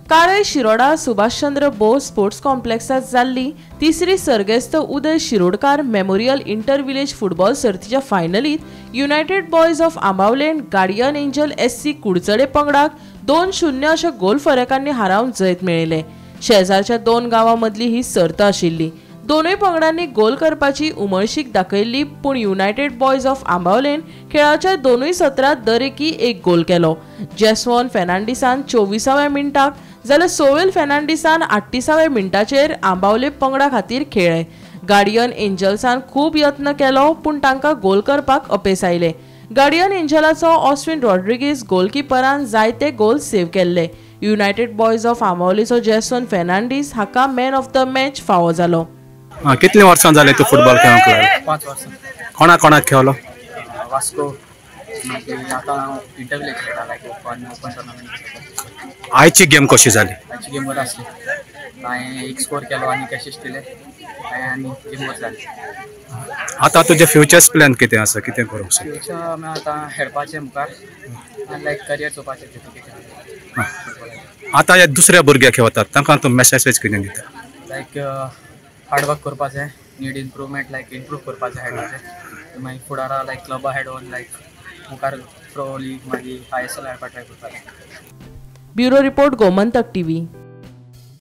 कारय शिरोडा सुभाषचंद्र बोस स्पोर्ट्स कॉम्प्लेक्सात जाल्ली तिसरी सर्गेस्त Uday Shirodkar memorial inter village football सर्तीच्या फायनलीत युनायटेड बॉयज ऑफ आंबावलेन गार्डियन एंजल SC कुडचडे पंगडाक 2-0 अशा गोल फरकांनी हारावन जैत मेळयलें. शेजारच्या 2 गांवां मदली ही सर्त आशिल्ली. दोनूय पंगडांनी गोल करपाची उमळशीक दाखयल्ली, पूण युनायटेड बॉयज ऑफ आंबावलेन खेळाच्या दोनूय सत्रांत दरेकी 1 गोल केलो. जेसवॉन फेर्नांडीसान 24व्या मिनटाक जाल्यार सोवेल फेर्नांडीसान 38व्या मिनटाचेर आंबावले पंगडा खातीर खेळ्ळे. गार्डियन एंजल्सान खूब यत्न केलो, पूण तांकां गोल करपाक अपेस आयलें. गार्डियन एंजलाचो ऑस्विन रॉड्रिगीज गोलकिपरान जायते गोल सेव्ह केल्ले. युनायटेड बॉयज ऑफ आंबावलेचो जेसवन फेर्नांडीस हाका मॅन ऑफ the match फावो जालो. कितली वर्सां जाले तूं फुटबॉल खेळोंक लागलो? 5 वर्सां. कोणा कोणाक खेळलो? वास्को, आतां हांव इंटरविलेज खेळटा, लायक ओपन टुर्नामेंट. आयची गेम कशी जाली? आयची गेम बरी आसली. हांवें 1 स्कोर केलो आनी कॅशिस्ट दिले आनी गेम बरी जाली. आतां तुजें फ्युचर्स प्लॅन कितें आसा, कितें करूंक सोदता? फ्युचर आतां खेळपाचें मुखार आनी लायक करियर चोवपाचें तितून. आतां ह्या दुसऱ्या भुरग्याक खेळतात तांकां तूं मॅसेज कितें दिता? लायक हार्डवर्क करपाचें, नीड इम्प्रूवमेंट, लायक इम्प्रूव करपाचें हेडाचें, मागीर फुडारा लायक क्लबा हेडोन लायक मुखार प्रो लीग मागीर ISL खेळपाक ट्राय करपाचें. Bureau report, Gomantak TV.